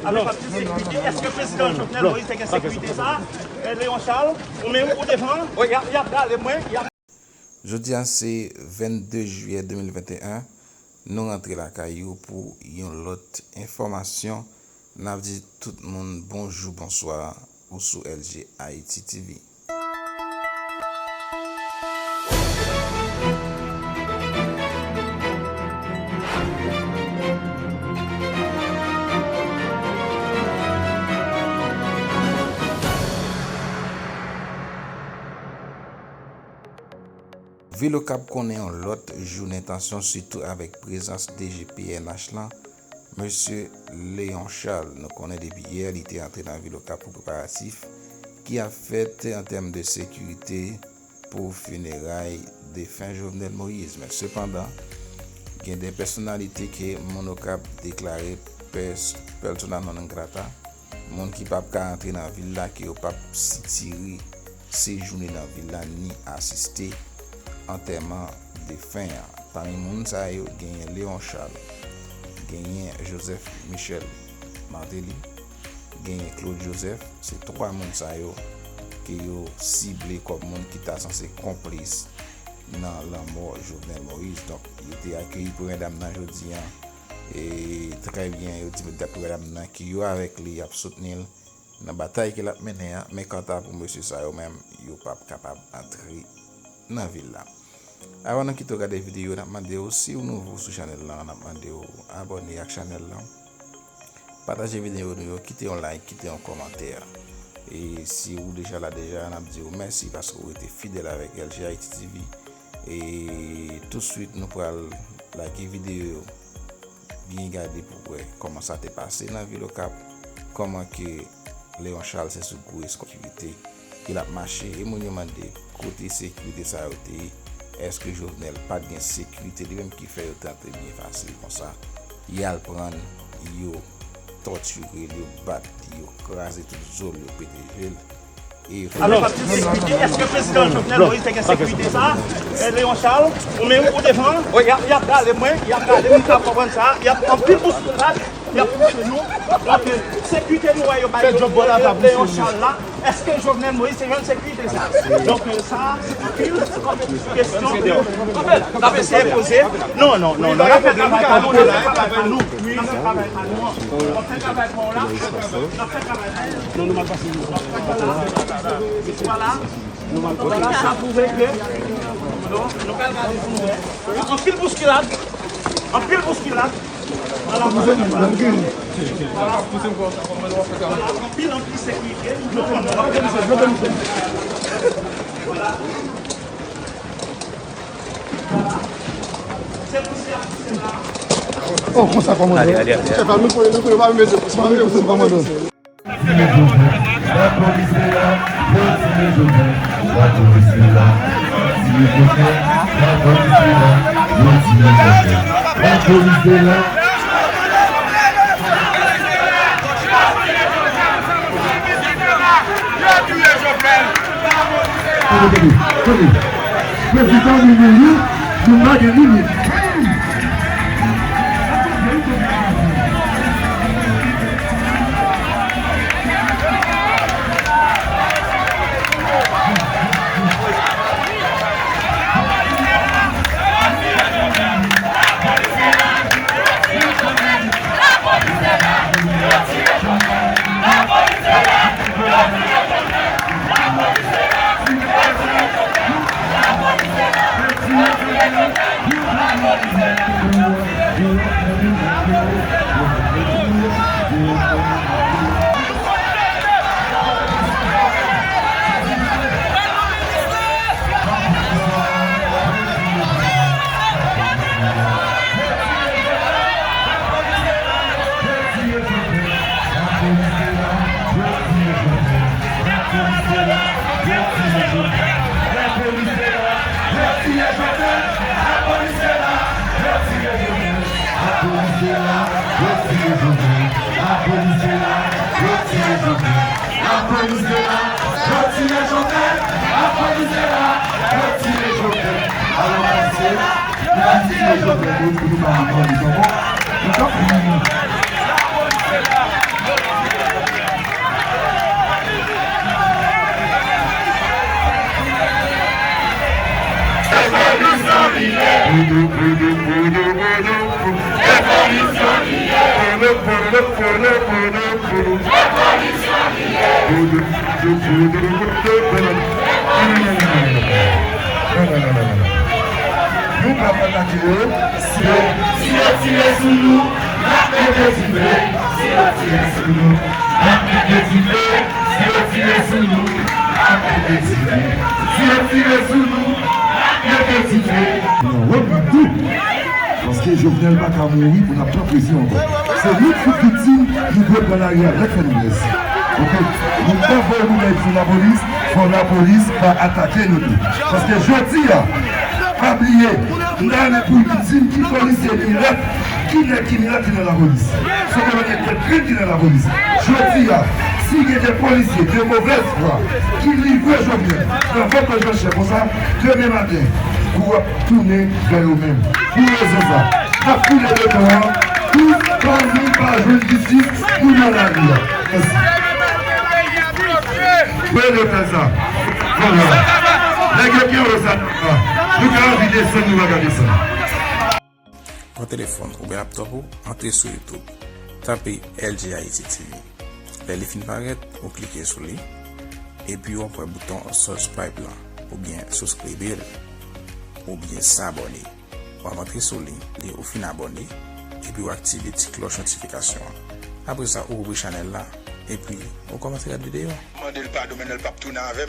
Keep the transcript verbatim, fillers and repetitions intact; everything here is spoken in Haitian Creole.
Avèk pati sekirite, èske prezidan Jovenel Moïse te gen sekirite sa? Eh, Léon Charles, ou menm ou devan, y ap, y ap gade mwen, y ap Jodi a se vennde jiyè de mil venteyen, nou rantre lakay yo pou yon lòt enfòmasyon. N ap di tout moun bonjou, bonswa, ou sou L G Haiti T V. Vil Okap konnen yon lòt jounen tansyon, sitou avèk prezans D G P N H lan, mesye Léon Charles. Nou konnen depi yè, li te antre nan vil Okap pou preparatif ki ap fèt an tèm de sekirite pou fineray defen Jovenel Moïse. Men sepandan, gen de pèsonalite ke moun Okap deklare pès-, persona non grata, moun ki p ap ka antre nan vil la, ke yo p ap sitire sejounen nan vil la, ni asiste antèman defen an. Pami moun sa yo, genyen Léon Charles, genyen Joseph Michel Martelly, genyen Claude Joseph. Se twa moun sa yo ke yo sible kòm moun ki ta sanse konplis nan lanmò Jovenel Moïse. Donk, yo te akeyi premyè dam nan jodi an. E trè byen, yo di premyè dam nan ke yo avèk li, y ap soutni l nan batay ke l ap mennen an. Men kanta pou mesye sa yo menm, yo p ap kapab antre nan vil la. Avan nou kite w gade videyo, n ap mande w, si w nouvo sou chanèl lan, n ap mande w abòne ak chanèl lan. Pataje videyo nou yo, kite yon like, kite yon kòmantè. E si w deja la deja, n ap di w mèsi paske w rete fidèl avèk L G Haiti T V. E touswit, nou pral lage videyo yo. Byen gade pou w wè kòman sa te pase nan vil Okap, kòman ke Léon Charles se sou gwo eskòt sekirite ke l ap mache, e moun yo mande kote sekirite sa yo te ye, èske Jovenel pa t gen sekirite li menm ki fè yo te antre byen fasil konsa, y al pran l, yo tòtire l, yo bat li, yo kraze tout zo l, yo pete je l, e yo fè Alò, sekirite, èske prezidan Jovenel Moïse te gen sekirite sa? Eh, Léon Charles, ou menm ou devan, y ap, y ap gade mwen, y ap gade m, m ka konprann sa, y ap anpil bouskilad, y ap pouse nou. Donk, sekirite nou wè yo bay Léon Charles la, èske Jovenel Moïse te jwenn sekirite sa? Donk, sa, se anpil kesyon ke n ap eseye poze. Non, non, non, non, n ap fè travay pa nou, n ap fè travay pa nou, n ap fè travay pa nou an. N ap fè travay pa w la, n ap fè travay pa nou. Non, nou mal pase. Voilà. Nou mal pase. Voilà, sa pwouve ke, non, nou pral gade pou nou wè. Anpil bouskilad. Anpil bouskilad. Voilà. Voilà. Anpil, anpil sekirite. Voilà. Se pou sa, se la. Oh, konsa kòmandan. Ale, ale, ale. Chèf la, nou konnen, nou konnen, pa mete, pa mete pou kòmandan. Lapolis te la, yo tiye Jovenel. Lapolis te la, yo tiye Jovenel. Lapolis te la, yo tiye Jovenel. Lapolis te la. Yo tiye Jovenel. Tande, tande, tande. Prezidan vini, nou pa gen limit. Lapolis te la, yo tiye Jovenel. Lapolis te la, yo tiye Jovenel. Lapolis te la, yo tiye Jovenel. Lapolis te la, yo tiye Jovenel. Alò, paske, nou pa tiye Jovenel, nou, nou pa lapolis ankò. Nou t ap fini. Lapolis te la, yo Nou p ap atake yo. Si yo, si yo tire sou nou, n ap mete dife. Si yo tire sou nou, n ap mete dife. Si yo tire sou nou, n ap mete dife. Si yo tire sou nou, n ap mete dife. Nan wòl nou tou. Paske Jovenel pa ka mouri pou n ap pran prezyon ankò. Se nou ki viktim, nou dwe pran lari a lè k fè nou lès. Oke? Nou pa voye nou bay sou lapolis, fò lapolis pa atake nou tou. Paske jodi a, pa bliye, m ta renmen pou w di m ki polisye Milat, ki nèg ki Milat ki nan lapolis. Se kolonèl Ted Crane ki nan lapolis. Jodi a, si gen de polisye de movèz fwa ki livre Jovenel nan vòt Jean Chè konsa, demen maten, kou w ap tounen vè yo menm. Pou rezon sa, n ap file beton an, toutan nou pa jwenn jistis, nou nan lari a. Mèsi. Mwen le fè sa. Vwala. Nèg yo gen rezon. Nou ka anvi desann, nou pa ka desann. Pran telefòn oubyen laptòp ou, antre sou YouTube. Tape L G Haiti T V. Lè li fin parèt, ou klike sou li. Epi w ap wè bouton subscribe lan, oubyen subscribe l, oubyen s'abonner. W ap antre sou li, lè ou fin abòne, epi w aktive ti klòch notifikasyon an. Apre sa, ou ouvri chanèl la, epi ou kòmanse gad videyo. Mande l padon, men l p ap tounen avè m.